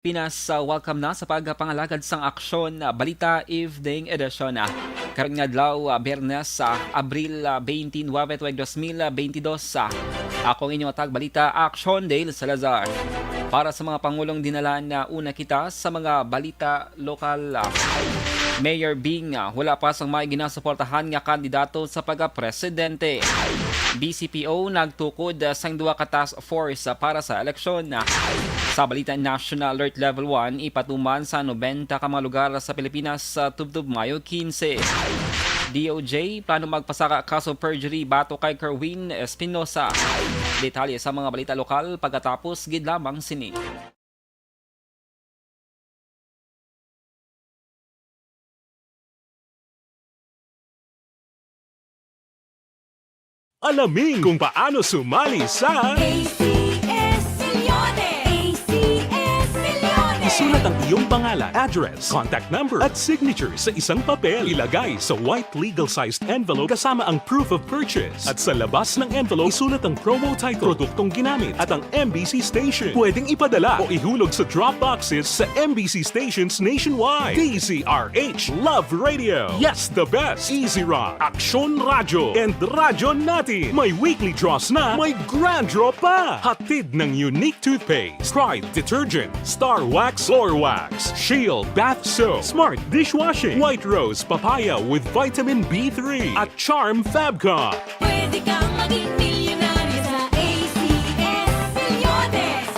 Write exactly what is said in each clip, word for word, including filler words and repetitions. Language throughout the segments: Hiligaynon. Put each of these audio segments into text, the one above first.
Pinas, ah, welcome na sa pagpangalagad sang Aksyon, ah, Balita Evening Edition, ah. Karon nga adlaw, ah, Biyernes, ah, Abril, ah, twenty-nine, tuig dos mil twenty-two, ah. Ako ang inyo tagbalita, Aksyon Dale Salazar. Para sa mga pangulong dinalan, ah, una kita sa mga balita lokal, ah. Mayor Bing, ah, wala pa sang may ginasuportahan nga kandidato sa pagkapresidente. B C P O nagtukod, ah, sang duha ka task force, ah, para sa eleksyon. Sa balita national, Alert Level one ipatuman sa nobenta ka mga lugar sa Pilipinas sa tubtob Mayo quince. D O J plano magpasaka kaso perjury batok kay Kerwin Espinosa. Detalye sa mga balita lokal pagkatapos gid lamang sini. Alamin kung paano sumali sa A C S Millones. A C S Millones. Isulat ang iyong pangalan, address, contact number, at signature sa isang papel. Ilagay sa white legal-sized envelope kasama ang proof of purchase. At sa labas ng envelope, isulat ang promo title, produktong ginamit, at ang M B C station. Pwedeng ipadala o ihulog sa drop boxes sa M B C stations nationwide. D Z R H Love Radio. Yes, the best. Easy Rock, Aksyon Radyo, and Radyo Natin. May weekly draws na, may grand draw pa. Hatid ng Unique Toothpaste, Pride Detergent, Star Wax Floor Wax, Shield Bath Soap, Smart Dishwashing, White Rose Papaya with Vitamin B three, at Charm Fabcon. Pwede kang maging milyonaryo sa A C S Millones.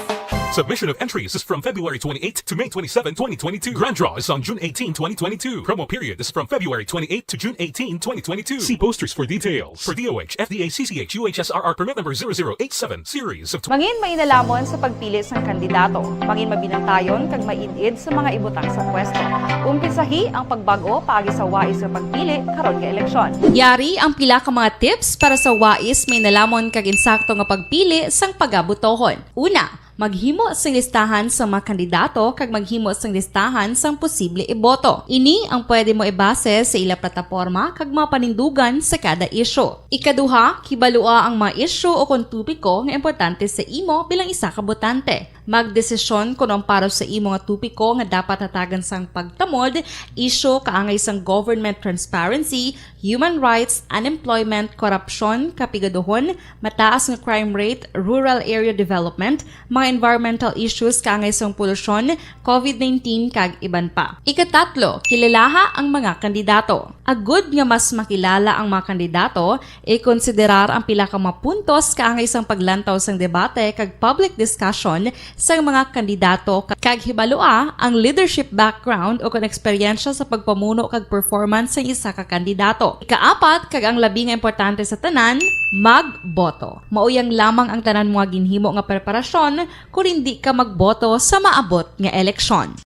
Submission of entries is from February twenty-eighth to May twenty-seven, twenty twenty-two. Grand draw is on June eighteen, twenty twenty-two. Promo period is from February twenty-eighth to June eighteen, twenty twenty-two. See posters for details. For D O H, F D A C C H U H S R R permit number zero zero eight seven, series of tw- Mangin mainalamon sa pagpili sang kandidato. Mangin mabinantayon kag maid-id sa mga ibutang sa pwesto. Umpisahi ang pagbag-o paagi sa wais nga pagpili karon nga eleksyon. Yari ang pila ka mga tips para sa wais, mainalamon kag insakto nga pagpili sang pagabotohon. Una, maghimo sing listahan sa mga kandidato kag maghimo sing listahan sang posible iboto. Ini ang pwede mo ibase sa ila plataporma kag mga panindugan sa kada isyu. Ikaduha, kibalua ang mga isyu o kon topiko nga importante sa imo bilang isa ka botante. Magdesisyon kon ang para sa imo nga topiko nga dapat hatagan sang pagtamod, isyu kaangay sang government transparency, human rights, unemployment, korupsyon, kapigaduhon, mataas nga crime rate, rural area development, mga environmental issues kaangay sang polusyon, covid nineteen, kag iban pa. Ikatatlo, kilalaha ang mga kandidato. Agud nga mas makilala ang mga kandidato, ikonsiderar ang pila ka mga puntos kaangay sang paglantaw sang debate kag public discussion sang mga kandidato ka-, kag hibalua ang leadership background o kon eksperyensya sa pagpamuno kag performance sang isa ka kandidato. Ikaapat, kag ang labi nga importante sa tanan, magboto. Mauyang lamang ang tanan mo nga ginhimo nga preparasyon kon indi ka magboto sa maabot nga eleksyon.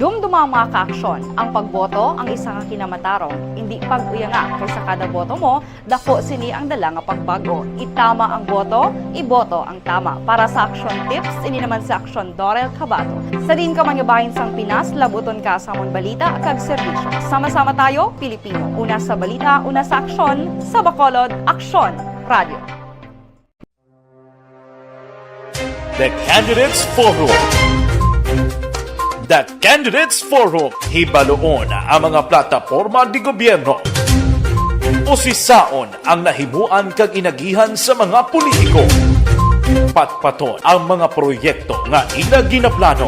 Dumduma, mga ka-aksyon, ang pagboto ang isa ka kinamatarong. Indi pag-uyanga, kay sa kada boto mo, dako sini ang dala nga pagbag-o. Itama ang boto, iboto ang tama. Para sa Aksyon Tips, ini naman si Aksyon Dorel Cabato. Sa diin ka man nga bahin sang Pinas, labuton ka sa amon balita kag serbisyo. Sama-sama tayo, Pilipino. Una sa balita, una sa aksyon, sa Bacolod, Aksyon Radio. The Candidates Forum. The Candidates Forum. Hibaluon ang mga plataporma de gobyerno. Usisaon ang nahimuan kag inagihan sa mga politiko. Patpaton ang mga proyekto nga ila ginaplano.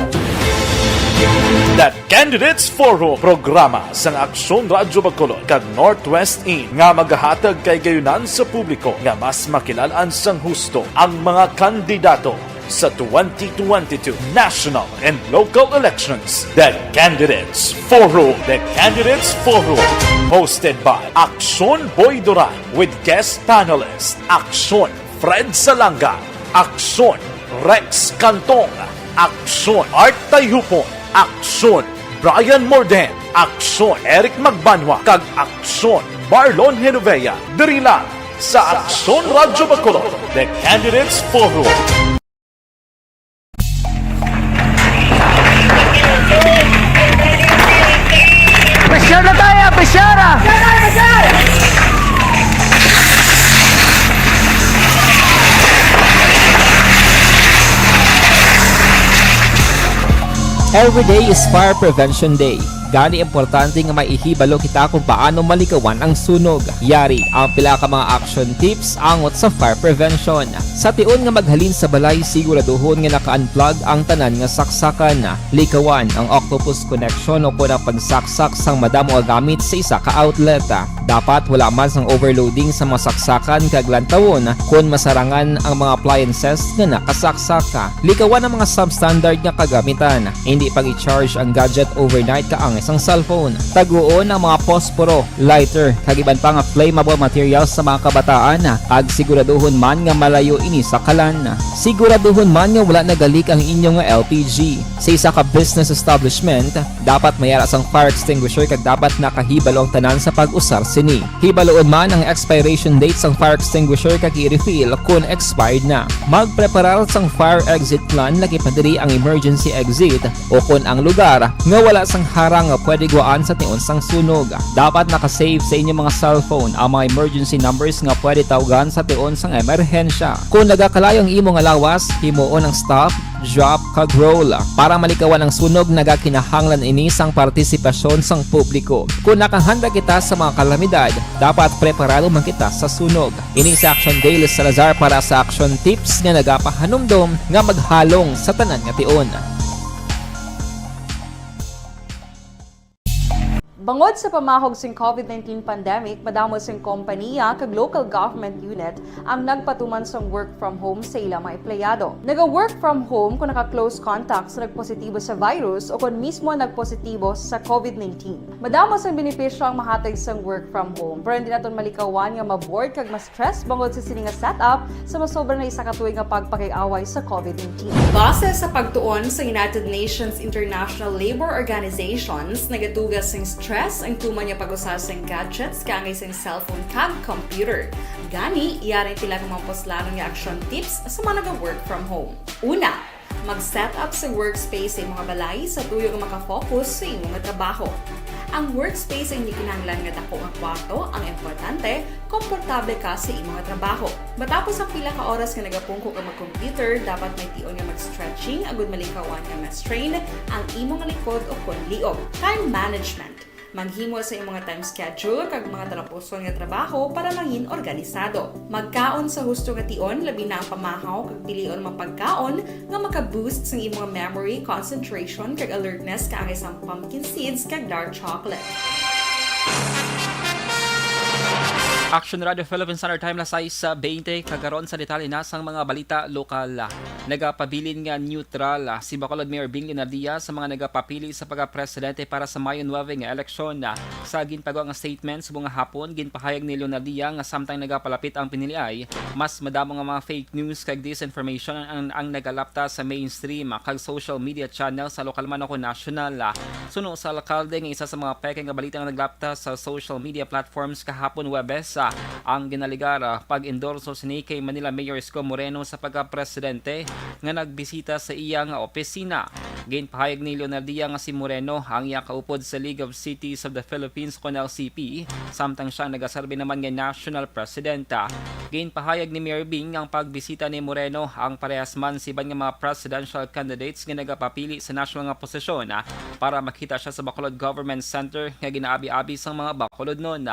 The Candidates Forum, programa sang Aksyon Radyo Bacolod kag Northwest In nga magahatag kahigayonan sa publiko nga mas makilal-an sang husto ang mga kandidato sa twenty twenty-two national and local elections. The Candidates Forum. The Candidates Forum, hosted by Aksyon Boy Duran with guest panelist Aksyon Fred Salanga, Aksyon Rex Cantong, Aksyon Art Tayhupon, Aksyon Brian Morden, Aksyon Eric Magbanwa, kag Aksyon Marlon Genovea, diri lang sa Aksyon Radyo Bacolod, The Candidates Forum. Pressure na tayo! Pressure! Every day is Fire Prevention Day. Gani, importante nga maihibalo kita kung paano malikawan ang sunog. Yari ang pila ka mga action tips angot sa fire prevention. Sa tion nga maghalin sa balay, siguraduhon nga naka-unplug ang tanan nga saksakan. Likawan ang octopus connection o kon ang pagsaksak sang madamo nga gamit sa isa ka outlet. Dapat wala man sang overloading sa mga saksakan kag lantawon kon masarangan ang mga appliances nga nakasaksak. Likawan ang mga substandard nga kagamitan. Hindi pag-i-charge ang gadget overnight kaangay sang cellphone. Taguon ang mga posporo, lighter, kag iban pa nga flammable materials sa mga kabataan, kag siguraduhon man nga malayo ini sa kalan. Siguraduhon man nga wala nagalik ang inyo nga L P G. Sa isa ka business establishment, dapat may ara sang fire extinguisher kag dapat nakahibalo ang tanan sa pag-usar sini. Hibaluon man ang expiration date sang fire extinguisher kag i-refill kon expired na. Magpreparar sang fire exit plan, lakip na diri ang emergency exit, o kon ang lugar nga wala sang harang nga pwede guwaan sa tion sang sunog. Dapat naka-save sa inyo mga cellphone ang mga emergency numbers nga pwede tawgan sa tion sang emerhensya. Kon nagakalayo ang imo nga lawas, himuon ang stop, drop, kag roll. Para malikawan ang sunog, nagakinahanglan ini sang partisipasyon sang publiko. Kon nakahanda kita sa mga kalamidad, dapat preparado man kita sa sunog. Ini si Action Dale Salazar para sa Action Tips nga nagapahanumdom nga maghalong sa tanan nga tion. Bangod sa pamahog sing covid nineteen pandemic, madamo sing kompaniya kag local government unit ang nagpatuman sang work from home sa ila mga empleyado. Naga-work from home kung naka-close contact sa nagpositibo sa virus o kon mismo nagpositibo sa covid nineteen. Madamo sang benepisyo ang mahatag sang work from home, pero hindi naton malikawan nga ma-bored kag ma-stress bangod sa sini nga setup sa masobra na isa ka tuig nga pagpakig-away sa covid nineteen. Base sa pagtuon sa United Nations International Labor Organizations, nagatuga sing stress ang tuman nga pag-usa sing gadgets kaangay sing cellphone kag computer. Gani, yari ang pila ka mga puslanon nga action tips sa mga naga-work from home. Una, mag-set up sa workspace sa imong balay sa tuyo nga maka-focus sa imo nga trabaho. Ang workspace ang hindi kinahanglan nga dako nga kwarto, ang importante, komportable ka sa imo nga trabaho. Matapos ang pila ka oras nga nagapungko ka mag-computer, dapat may tion nga mag-stretching agud malikawan nga ma-strain ang imo nga likod o kon liog. Time management. Maghimo sa imo nga time schedule kag mga talapuson nga trabaho para mangin organisado. Magkaon sa husto nga tion, labi na ang pamahaw kag pilion mga pagkaon nga maka-boost sang imo nga memory, concentration, kag alertness kaangay sang pumpkin seeds kag dark chocolate. Action Radio Philippines Standard Time, las sais sa baynte, kag karon sa detalye na sang mga balita lokal. Nagapabilin nga neutral, ah, si Bacolod Mayor Bing Leonardia sa mga nagapapili sa pagkapresidente para sa Mayo nuebe nga eleksyon. Ah, sa ginpagawa nga statement subong nga hapon, ginpahayag ni Leonardia nga samtang nagapalapit ang piniliay, mas madamo nga mga fake news kag disinformation ang, ang nagalapta sa mainstream, ah, kag social media channel sa lokal man o kon nasyonal. Ah, suno sa alkalde nga isa sa mga peke nga balita nga naglapta sa social media platforms kahapon Huwebes, ah, ang ginaligar, ah, pag-endorso sini kay Manila Mayor Isko Moreno sa pagkapresidente nga nagbisita sa iya nga opisina. Ginpahayag ni Leonardia nga si Moreno ang iya kaupod sa League of Cities of the Philippines, kon L C P, samtang siya ang nagaserbi naman nga national president. Ginpahayag ni Mayor Bing ang pagbisita ni Moreno ang parehas man sa iban nga mga presidential candidates nga nagapapili sa national nga posisyon, ah, para makita siya sa Bacolod Government Center nga ginaabi-abi sang mga Bacolodnon.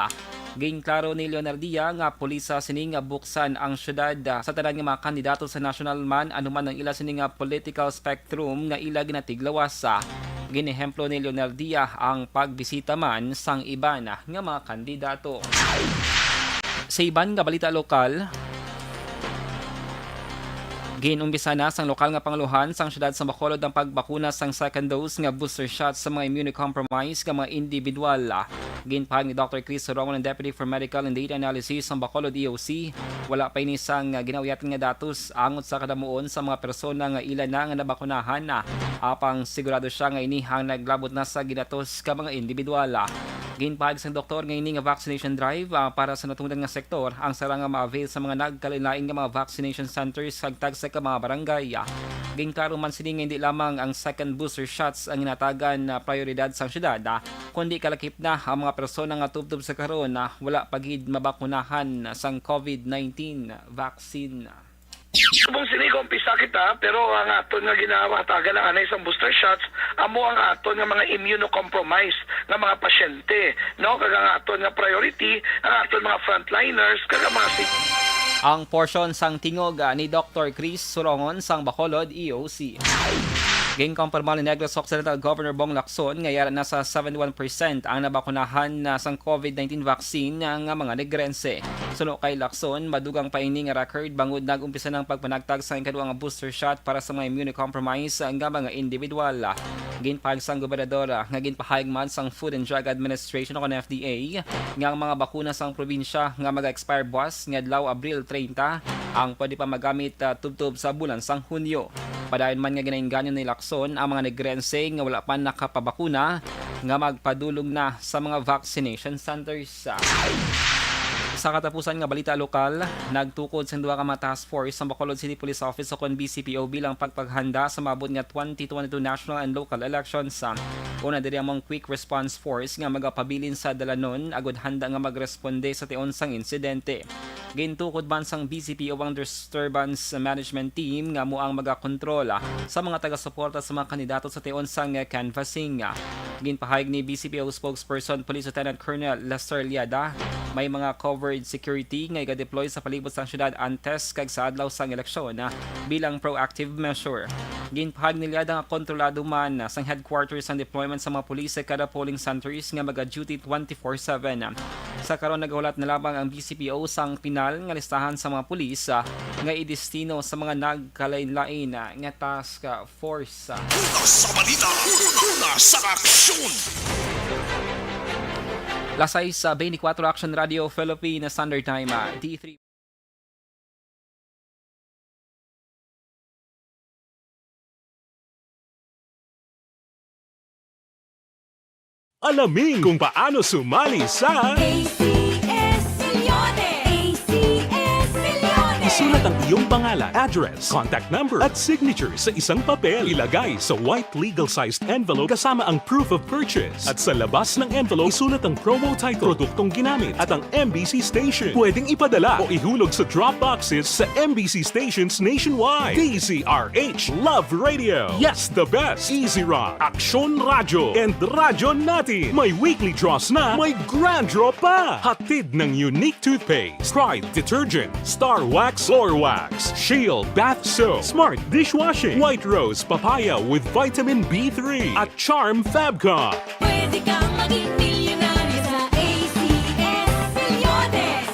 Ginklaro ni Leonardia nga pulisa sini nga buksan ang syudad, ah, sa tanan nga mga kandidato sa nasyonal man, ano man ang ila sini nga political spectrum nga ila ginatiglawas. Ginehemplo ni Leonardia ang pagbisita man sang iban nga mga kandidato. Sa iban nga balita lokal, ginumpisa na sang lokal nga pangulohan sang siyudad sa Bacolod ang pagbakuna sang second dose nga booster shot sa mga immunocompromised nga mga individual. Ginpahayag ni Doctor Chris Sorongon, ang Deputy for Medical and Data Analysis sang Bacolod E O C, wala pa ini sang ginauyatan nga datos angot sa kadamuon sa mga persona nga ila na nga nabakunahan, apang sigurado siya nga ini ang naglabot na sa ginatos ka mga individual. Ginpahayag sang doktor nga ini nga vaccination drive, ah, para sa natungdan nga sektor, ang sara nga ma-avail sa mga nagkalainlain nga mga vaccination centers kag tagsa ka mga barangay. Ginklaro man sini nga hindi lamang ang second booster shots ang ginatagan na prioridad sang syudad, ah, kundi kalakip na ang mga persona nga tubtob sa karon na wala pa gid mabakunahan sang covid nineteen vaccine. Subong sini, kumpisa kita, pero ang aton nga ginahatagan ang anay sang booster shots amo ang aton nga mga immunocompromised nga mga pasyente, no? Kag ang aton nga priority ang aton mga frontliners kag ang mga si- Ang porsyon sang tingog, ah, ni Doktor Chris Surongon sang Bacolod E O C. Ginkumpirma ni Negros Occidental Governor Bong Lacson nga yara na sa seventy-one percent ang nabakunahan na sang COVID nineteen vaccine nga mga Negrense. Suno kay Lacson, madugang pa ini nga record bangod nag-umpisa ng pagpanagtag sang ikaduha nga booster shot para sa mga immunocompromised nga mga individual. Ginpahayag sang gobernador nga ginpahayag man sang Food and Drug Administration o F D A nga ang mga bakuna sang probinsya nga mag-expire buwas nga adlaw, Abril treinta, ang pwede pa magamit, ah, tubtob sa bulan sang Hunyo. Padayon man nga ginainganyo ni Lacson ang mga Negrense nga wala pa nakapabakuna nga magpadulong na sa mga vaccination centers. Sa katapusan nga balita lokal, nagtukod sang duha ka mga task force ang Bacolod City Police Office o kon B C P O bilang pagpaghanda sa maabot nga twenty twenty-two national and local elections. Una diri among Quick Response Force nga magapabilin sa dalanon agud handa nga magresponde sa tion sang insidente. Gintukod man sang B C P O ang Disturbance Management Team nga amo ang magakontrol, ah, sa mga taga-suporta sa mga kandidato sa tion sang canvassing. Ginpahayag ni B C P O Spokesperson Police Lieutenant Colonel Lester Liada, may mga covered security nga iga-deploy sa palibot sang syudad antes kag sa adlaw sang eleksyon, ah, bilang proactive measure. Ginpahayag ni Liada nga kontrolado man, ah, sang headquarters ang deployment sa mga pulis sa kada polling centers nga maga-duty twenty-four seven. Sa karon, nagahulat na lamang ang B C P O sang pinal nga listahan sa mga pulis, ah, nga idestino sa mga nagkalain-lain, ah, nga task, ah, force. Una sa balita, una sa aksyon. Las sais, ah, beintikwatro, Action Radio Philippines, Standard Time, ah, D three. Alamin kung paano sumali sa A C S Millones. A C S Millones. Isulat ang iyong pangalan, address, contact number, at signature sa isang papel. Ilagay sa white legal-sized envelope kasama ang proof of purchase. At sa labas ng envelope, isulat ang promo title, produktong ginamit, at ang M B C station. Pwedeng ipadala o ihulog sa drop boxes sa M B C stations nationwide. D Z R H, Love Radio. Yes, the best. Easy Rock, Aksyon Radyo, and Radyo Natin. May weekly draws na, may grand draw pa. Hatid ng Unique Toothpaste, Pride Detergent, Star Wax Floor Wax, Shield Bath Soap, Smart Dishwashing, White Rose Papaya with Vitamin B three, at Charm Fabcon. Pwede kang maging milyonaryo sa A C S Millones.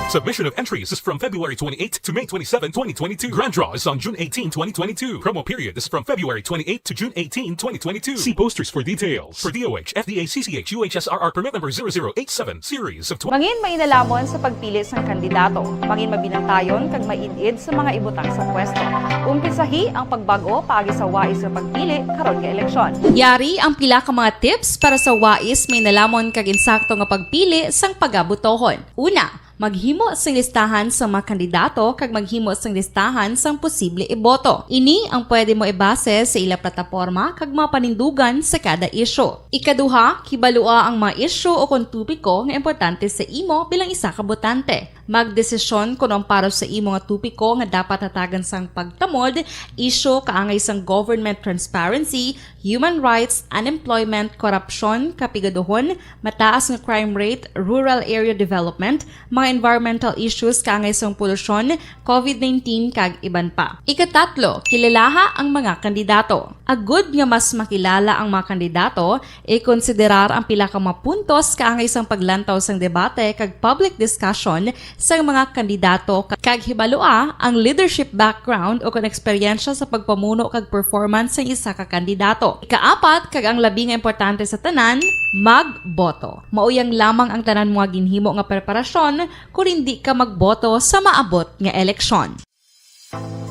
Submission of entries is from February twenty-eight to May twenty-seven, twenty twenty-two. Grand draw is on June eighteen, twenty twenty-two. Promo period is from February twenty-eight to June eighteen, twenty twenty-two. See posters for details. For D O H, F D A, C C H, U H S R R permit number zero zero eight seven, series of twenty. Mangin mainalomon sa pagpili sang kandidato. Mangin mabinantayon kag maid-id sa mga ibutang sa pwesto. Umpisahi ang pagbag-o paagi sa wais nga pagpili karon nga eleksyon. Yari ang pila ka mga tips para sa wais, mainalomon kag insakto nga pagpili sang pagabotohon. Una, maghimo sing listahan sa mga kandidato kag maghimo sing listahan sang posible iboto. Ini ang pwede mo ibase sa ila plataporma kag mga panindugan sa kada isyu. Ikaduha, kibalua ang mga isyu o kon topiko nga importante sa imo bilang isa ka botante. Magdesisyon kon ang para sa imo nga topiko nga dapat hatagan sang pagtamod, isyu kaangay sang government transparency, human rights, unemployment, korupsyon, kapigaduhon, mataas nga crime rate, rural area development, mga environmental issues kaangay sang polusyon, COVID nineteen, kag iban pa. Ikatatlo, kilalaha ang mga kandidato. Agud nga mas makilala ang mga kandidato, ikonsiderar ang pila ka mga puntos kaangay sang paglantaw sang debate kag public discussion sang mga kandidato, kag hibalua ang leadership background o kon eksperyensya sa pagpamuno kag performance sang isa ka kandidato. Ikaapat, kag ang labi nga importante sa tanan, magboto. Mauyang lamang ang tanan mo nga ginhimo nga preparasyon kon indi ka magboto sa maabot nga eleksyon.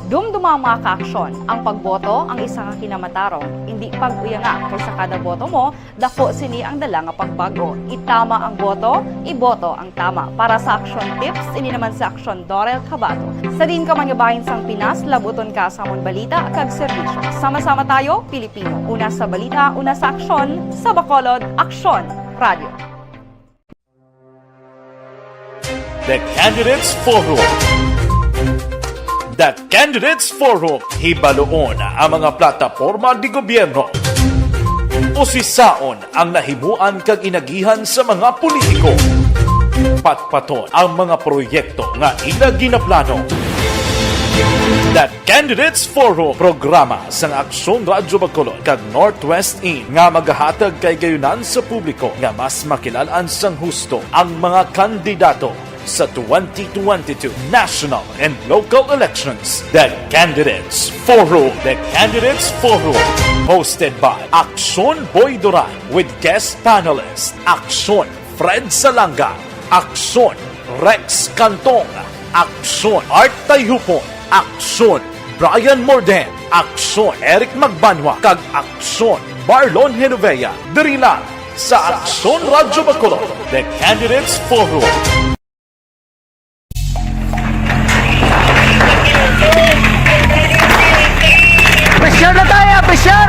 Dumduma ang mga kaaksyon, ang pagboto ang isa ka kinamatarong, indi pag-uyanga, kay sa kada boto mo, dako sini ang dala nga pagbag-o. Itama ang boto, iboto ang tama. Para sa Aksyon Tips, ini naman si Aksyon Dorel Cabato. Sa diin ka man nga bahin sang Pinas, labuton ka sa amon balita kag serbisyo. Sama-sama tayo, Pilipino. Una sa balita, una sa aksyon, sa Bacolod, Aksyon Radio. The Candidates Forum. The Candidates Forum, hibaloon ang mga plataporma di gobyerno. Usisaon ang nahimuan kag inagihan sa mga politiko. Patpaton ang mga proyekto nga ila ginaplano. The Candidates Forum, programa sang Aksyon Radyo Bacolod kag Northwest In nga magahatag kay gayunan sa publiko nga mas makilalan sang husto ang mga kandidato sa twenty twenty-two national and local elections. The Candidates Forum. The Candidates Forum, hosted by Aksyon Boy Duran with guest panelist Aksyon Fred Salanga, Aksyon Rex Cantong, Aksyon Art Tayhupon, Aksyon Brian Morden, Aksyon Eric Magbanwa, kag Aksyon Marlon Genovea. Diri lang sa Aksyon Radyo Bacolod, The Candidates Forum. Pressure na tayo! Pressure!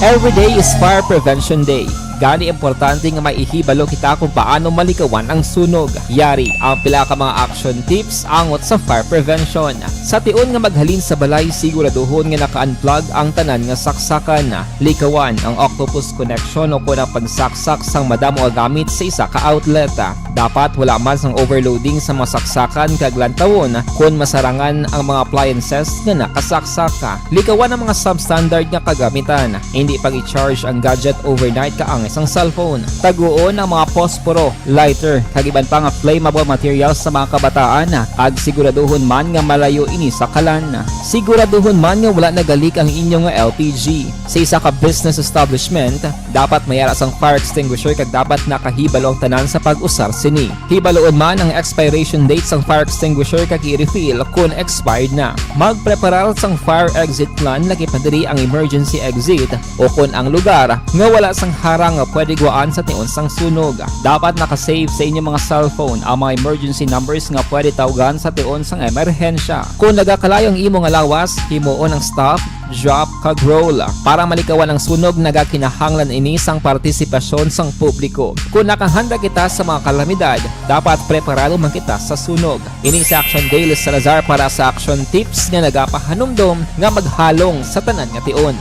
Every day is Fire Prevention Day. Gani, importante nga may ihibalo kita kung paano malikawan ang sunog. Yari ang pila ka mga action tips angot sa fire prevention. Sa tion nga maghalin sa balay, siguraduhon nga naka-unplug ang tanan nga saksakan. Likawan ang octopus connection o kon ang pagsaksak sang madamo nga gamit sa isa ka outlet. Dapat wala man sang overloading sa mga saksakan kag lantawon kon masarangan ang mga appliances nga nakasaksak. Likawan ang mga substandard nga kagamitan. Hindi pag-i-charge ang gadget overnight kaangay sang cellphone. Taguon ang mga posporo, lighter, kag iban pa nga flammable materials sa mga kabataan, kag siguraduhon man nga malayo ini sa kalan. Siguraduhon man nga wala nagalik ang inyo nga L P G. Sa isa ka business establishment, dapat may ara sang fire extinguisher kag dapat nakahibalo ang tanan sa pag-usar sini. Hibaloon man ang expiration date sang fire extinguisher kag i-refill kon expired na. Magpreparar sang fire exit plan, lakip na diri ang emergency exit o kon ang lugar nga wala sang harang nga pwede guwaan sa tion sang sunog. Dapat naka-save sa inyo mga cellphone ang mga emergency numbers nga pwede tawgan sa tion sang emerhensya. Kon nagakalayo ang imo nga lawas, himuon ang stop, drop, kag roll. Para malikawan ang sunog, nagakinahanglan ini sang partisipasyon sang publiko. Kon nakahanda kita sa mga kalamidad, dapat preparado man kita sa sunog. Ini si Action Dale Salazar para sa Action Tips nga nagapahanumdom nga maghalong sa tanan nga tion.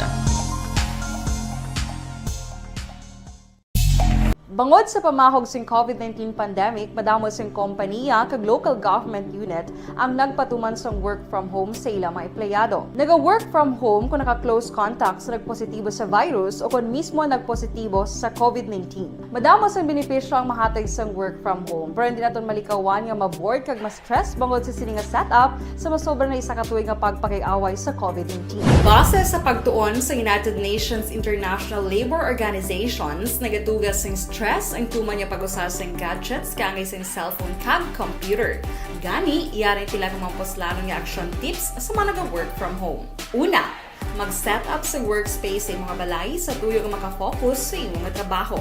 Bangod sa pamahog sing COVID nineteen pandemic, madamo sing kompaniya kag local government unit ang nagpatuman sang work from home sa ila mga empleyado. Naga-work from home kon naka-close contact sa nagpositibo sa virus o kon mismo nagpositibo sa COVID nineteen. Madamo sang benepisyo ang mahatag sang work from home, pero hindi naton malikawan nga ma-bored kag ma-stress bangod sa sini nga setup sa masobra na isa ka tuig nga pagpakig-away sa COVID nineteen. Base sa pagtuon sa United Nations International Labour Organizations, nagatuga sing stress ang tuman nga pag-usa sing gadgets kaangay sing cellphone kag computer. Gani, yari ang pila ka mga puslanon nga action tips sa mga naga-work from home. Una, mag-set up sa workspace sa imo nga balay sa tuyo nga makafocus sa imo nga trabaho.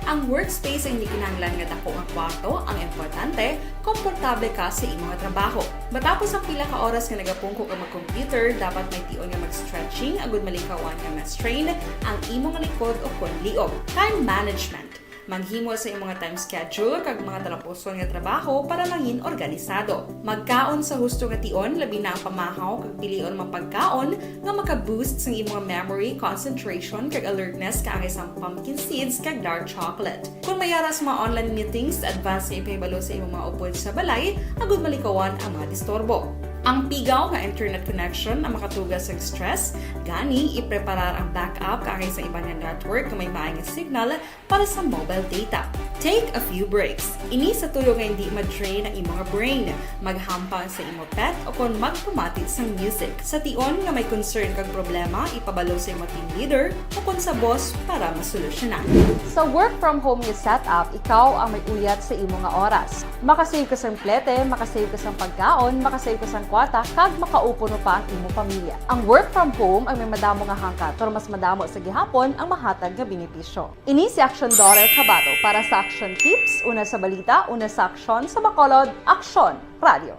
Ang workspace ay hindi kinahanglan nga dako nga kwarto, ang importante, komportable ka sa imo nga trabaho. Matapos ang pila ka oras nga nagapungko ka mag-computer, dapat may tion nga mag-stretching agud malikawan nga ma-strain ang imo nga likod o kon liog. Time management. Maghimo sa imo nga time schedule kag mga talapuson nga trabaho para mangin organisado. Magkaon sa husto nga tion, labi na ang pamahaw, kag pilion ang mga pagkaon nga maka-boost sang imo nga memory, concentration, kag alertness kaangay sang pumpkin seeds kag dark chocolate. Kon may ara sa mga online meetings, advance nga ipahibalo sa imo mga upod sa balay agud malikawan ang mga disturbo. Ang pigaw nga internet connection ang makatuga sang stress, gani ipreparar ang backup kaangay sa iban nga network nga may maay nga signal para sa mobile data. Take a few breaks. Ini sa tuyo nga hindi ma-drain ang imo nga brain. Maghampang sa imo pet o kon magpamati sang music. Sa tion nga may concern kag problema, ipabalo sa imo team leader o kon sa boss para masolusyonan. Sa work from home nga setup, ikaw ang may uyat sa imo nga oras. Makasave ka sang plete, makasave ka sang pagkaon, makasave ka sang kwarta, kag makaupo pa ang imo pamilya. Ang work from home ang may madamo nga hangkat, pero mas madamo sa gihapon ang mahatag nga benepisyo. Ini si Action Daughter Kabato para sa Action Tips, una sa balita, una sa aksyon, sa Bacolod, Aksyon Radio.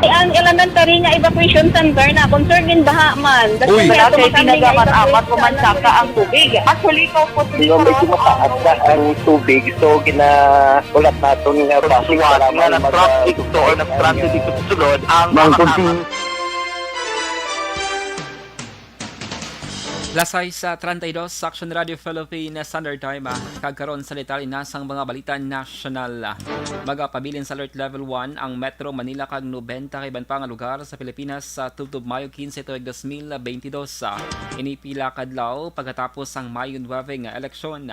Ang elementary nga evacuation center na concern in baha man. Uy! Wala kay pinagamat-amat o mansaka ang tubig. Actually, ikaw po, medyo mataas na ang tubig, so ginahulat naton nga traffic nga mag-, nag-traffic to or nag-traffic dito sa sulod ang mga kasama. Las sais treinta y dos sa Action Radio Philippine Standard Time, ah, kag karon sa detalye na sang mga balita nasyonal. Magapabilin sa Alert Level one ang Metro Manila kag nobenta ka iban pa nga lugar sa Pilipinas sa tubtob Mayo quince tuig dos mil beintidos. Ini pila ka adlaw pagkatapos sang Mayo nuebe nga eleksyon.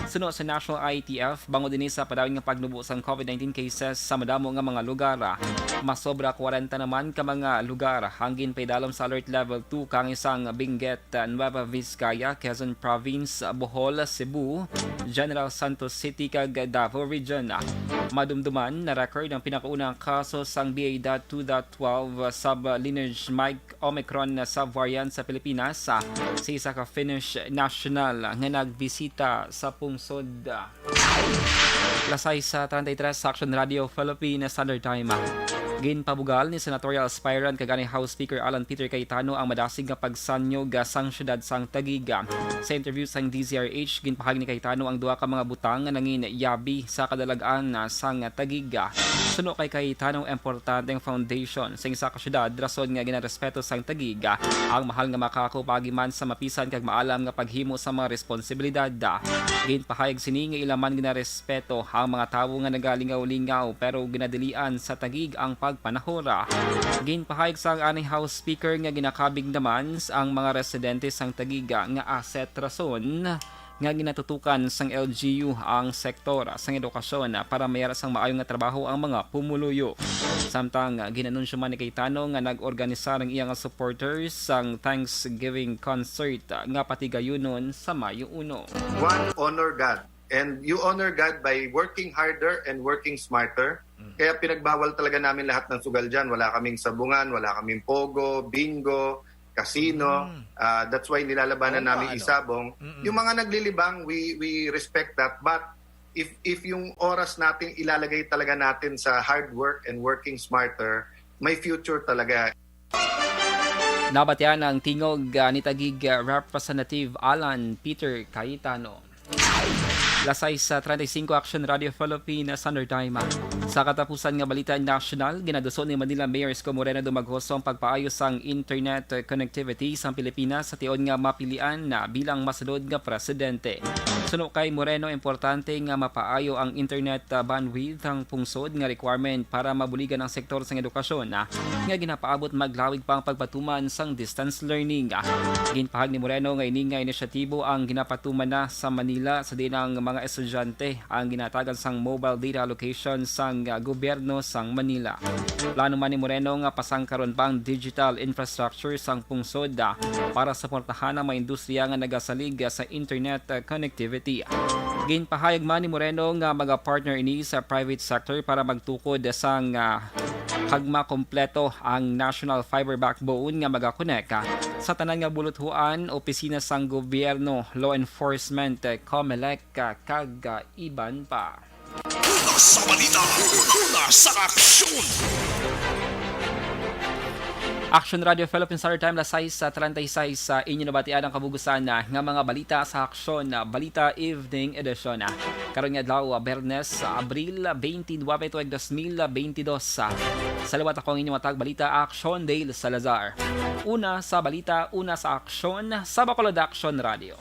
Suno sa National I T F, bangod ini sa padawin nga pagnubo sang COVID nineteen cases sa madamo nga mga lugar, masobra kwarenta naman ka mga lugar ang ginpaidalom sa Alert Level two kang isang Benguet, Nueva Vizcaya, Quezon Province, Bohol, Cebu, General Santos City, kag Davao Region. Madumduman, na-record ang pinakaunang kaso sang B A dot two dot twelve sub-lineage mic-, Omicron subvariant sa Pilipinas, ah, sa isa ka Finnish national nga nagbisita sa pungsod. Las sais treinta y tres sa Action Radio Philippine Standard Time. Ginpabugal ni senatorial aspirant kag ani House Speaker Alan Peter Cayetano ang madasig nga pagsanyog, ah, sang siyudad sang Taguig. Sa interview sang D Z R H, ginpahayag ni Cayetano ang duha ka mga butang nga nangin yabi sa kadalag-an, ah, sang Taguig. Suno kay Cayetano, importante ang foundation sa isa ka siyudad, rason nga ginarespeto sang Taguig ang mahal nga Macacu paagi man sa mapisan kag maalam nga paghimo sa mga responsibilidad. Ginpahayag sini nga ila man ginarespeto ang mga tawo nga nagalingaw-lingaw pero ginadilian sa Taguig ang pagpanahora. Ginpahayag sang ani House Speaker nga ginakabig naman ang mga residente sang Taguig nga asset, rason nga ginatutukan sang L G U ang sektor sang edukasyon para mayara sang maayo nga trabaho ang mga pumuluyo. Samtang ginanunsyo man ni Cayetano nga nag-organisar ang iya nga supporters sang Thanksgiving concert nga patigayunon sa Mayo uno. One, honor God. And you honor God by working harder and working smarter. Mm. Kaya pinagbawal talaga namin lahat ng sugal dyan. Wala kaming sabungan, wala kaming pogo, bingo, casino. Mm. Ah, that's why nilalabanan Oo, namin ano? Isabong. Mm-mm. Yung mga naglilibang, we, we respect that. But if, if yung oras natin ilalagay talaga natin sa hard work and working smarter, may future talaga. Nabatian ang tingog, ah, ni Taguig, ah, Representative Alan Peter Cayetano. Las sais treinta y cinco, Action Radio Philippine Standard Time. Sa katapusan nga balita nasyonal, ginaduso ni Manila Mayor Isko Moreno Dumagoso ang pagpaayo sang internet connectivity sa Pilipinas sa tion nga mapilian na bilang masunod nga presidente. Suno kay Moreno, importante nga mapaayo ang internet, ah, bandwidth ang pungsod nga requirement para mabuligan ang sektor sang edukasyon, ah, nga ginapaabot maglawig pa ang pagpatuman sang distance learning. Ginpahayag ni Moreno nga ini nga inisyatibo ang ginapatuman na sa Manila, sa diin ang mga estudyante ang ginatagan sang mobile data allocation sang, ah, gobyerno sang Manila. Plano man ni Moreno nga pasangkaron pa ang digital infrastructure sang pungsod, ah, para suportahan ang mga industriya nga nagasalig, ah, sa internet, ah, connectivity. Ginpahayag man ni Moreno nga maga-partner ini sa private sector para magtukod sang, ah, kag makompleto ang national fiber backbone nga maga-connect, ah, sa tanan nga buluthuan, opisina sang gobyerno, law enforcement, eh, COMELEC, ah, kag, ah, iban pa. Una sa balita, una sa aksyon. Action Radio Philippine Standard Time, las sais treinta y seis, sa inyo nabatian ang kabugusan, ah, nga mga balita sa aksyon, ah, Balita Evening Edition, ah. Karon nga adlaw, ah, Biyernes, ah, Abril twenty-nine, tuig dos mil beintidos, ah. Sa liwat, ako ang inyong matag balita, Action Dale Salazar. Una sa balita, una sa aksyon, sa Bacolod Action Radio.